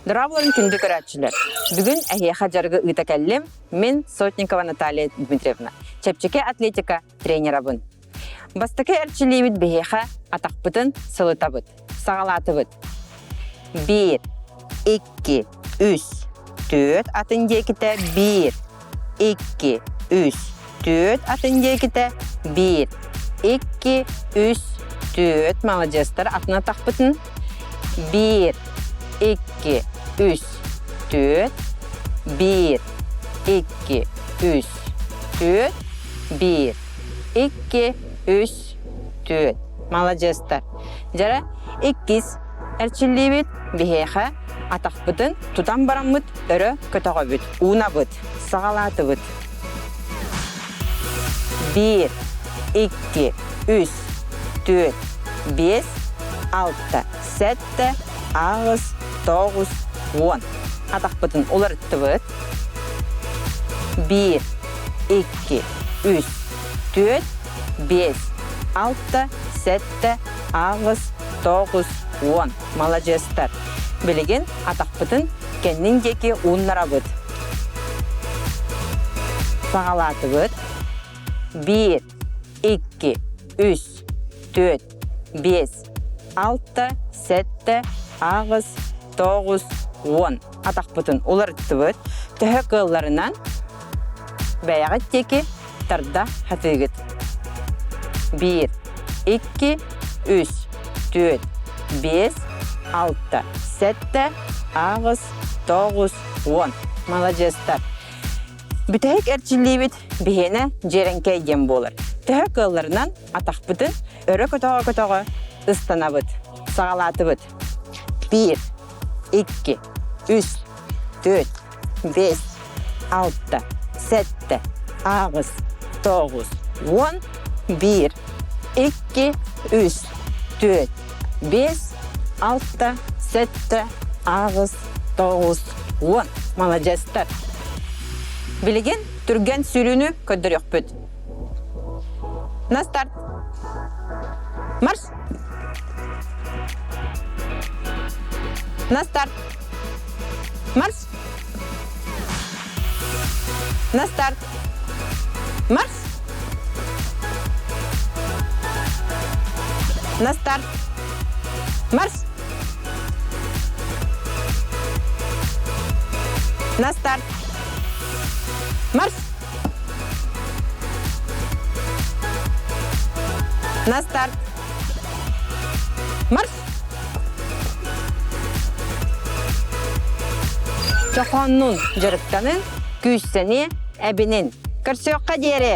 Дорооболорун күндү көрөөччүлэр! Бүгүн эһиэхэ дьарыгы ыыта кэллим. Мин Сотникова Наталья Дмитриевна, чэпчэки атлетика тренерабын. Бастакы эрчиллиибит биһиэхэ атахпытын сылытабыт, саҕалаатыбыт. Биир, икки, үс, түөрт атын диэкитэ биир, икки, үс, түөрт атын диэкитэ биир, икки, үс, түөрт маладьыастар атын атахпытын биир, икки, үс, түөрт, биир, икки, үс, түөрт, биир, икки, үс, түөрт. Маладьыастар. Дьэрэ, иккис эрчиллиибит биһиэхэ атахпытын тутан бараммыт өрө көтөҕөбүт, уунабыт, саҕалаатыбыт. Биир, икки, үс, түөрт, биэс, алта, сэттэ, аҕыс, тоҕус, уон. Атахпытын уларыттыбыт. Биир, икки, үс, түөрт, биэс, алта, сэттэ, аҕыс, тоҕус, уон. Маладьыастар. Билигин атахпытын кэннин диэки ууннарабыт. Саҕалаатыбыт. Биир, икки, үс, түөрт, биэс, алта, сэттэ, аҕыс, тоҕус, уон. Атахпытын уларыттыбыт. Төһө кыалларынан бэйэҕит диэки тарда сатыыгыт. Биир, икки, үс, түөрт, биэс, алта, сэттэ, аҕыс, тоҕус, уон. Маладьыастар. Бүтэһик эрчиллиибит биһиэнэ дьиэрэҥкэй диэн буолар. Төһө кыалларынан атахпытын өрө көтөҕө-көтөҕө ыстанабыт, саҕалаатыбыт. Биир, икки, үс, түөрт, биэс, алта, сэттэ, аҕыс, тоҕус, уон, биир, икки, үс, түөрт, биэс, алта, сэттэ, аҕыс, тоҕус, уон. Маладьыастар! Билигин түргэн сүүрүүнү көрдөрүөхпүт. На старт! Марш! На старт! Марш! На старт! Марш! На старт! Марш! На старт! Марш! На старт! Марш! Чохооннун дьарыктанын, күүстэни эбинин. Көрсүөххэ диэри!